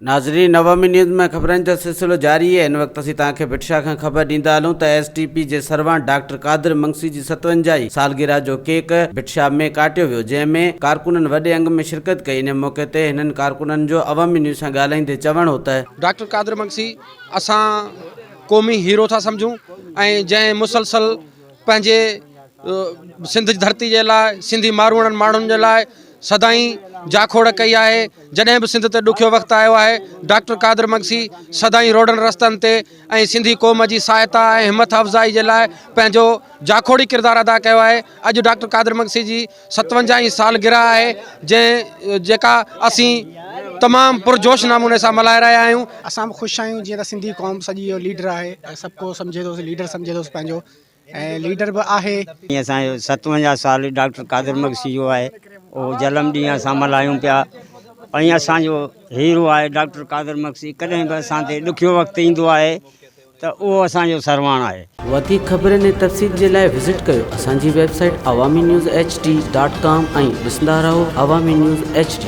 ناظرين عوامي نيوز ۾ خبرن جو سلسلو جاري آهي هن وقت اسين توهان کي ڀٽ شاهه کان خبر ڏيندا هلون ته ايس ٽي پي جي سرواڻ ڊاڪٽر قادر منگسي جي 57 هين سالگرهه جو ڪيڪ ڀٽ شاهه ۾ ڪاٽيو ويو جنهن ۾ ڪارڪنن وڏي انگ ۾ شرڪت ڪئي ان موقعي تي هنن ڪارڪنن جو عوامي نيوز سان ڳالهائيندي چوڻ هو ته. ڊاڪٽر قادر منگسي اسان قومي هيرو ٿا سمجهون ۽ جنهن مسلسل پنهنجي سنڌ جي ڌرتي جي لاء سنڌي ماروئڙن ماڻهن جي لاء سدائين جاکوڙ ڪئي آهي جڏهن به سنڌ تي ڏکيو وقت آيو آهي ڊاڪٽر قادر مگسي سدائين روڊن رستن تي ۽ سنڌي قوم جي سهائتا ۽ همٿ افزائي جي لاء پنهنجو جاکوڙي ڪردار ادا ڪيو آهي اڄ ڊاڪٽر قادر مگسي جي 57 هين سالگرهه آهي جنهن جيڪا اسين تمام پرجوش نموني سان ملهائي رهيا آهيون. اسان به خوش آهيون جيئن ته سنڌي قوم سڄي جو ليڊر آهي ۽ سڀ ڪو سمجهي ٿو ليڊر سمجهي ٿو پنهنجو ۽ ليڊر به آهي. اسان جو 57 سال ڊاڪٽر قادر مگسي جو آهي اهو جنم ڏينهن اسان ملهايون پيا ۽ اسان جو هيرو آهي ڊاڪٽر قادر مگسي ڪڏهن به اسان تي ڏکيو وقت ايندو آهي ته اهو اسان جو سرواڻ آهي. وڌيڪ خبرن ۽ تفصيل جي لاء وزٽ ڪيو اسان جي website Awami news H D dot com ۽ ڏسندا رهو عوامي نيوز ايڇ ڊي.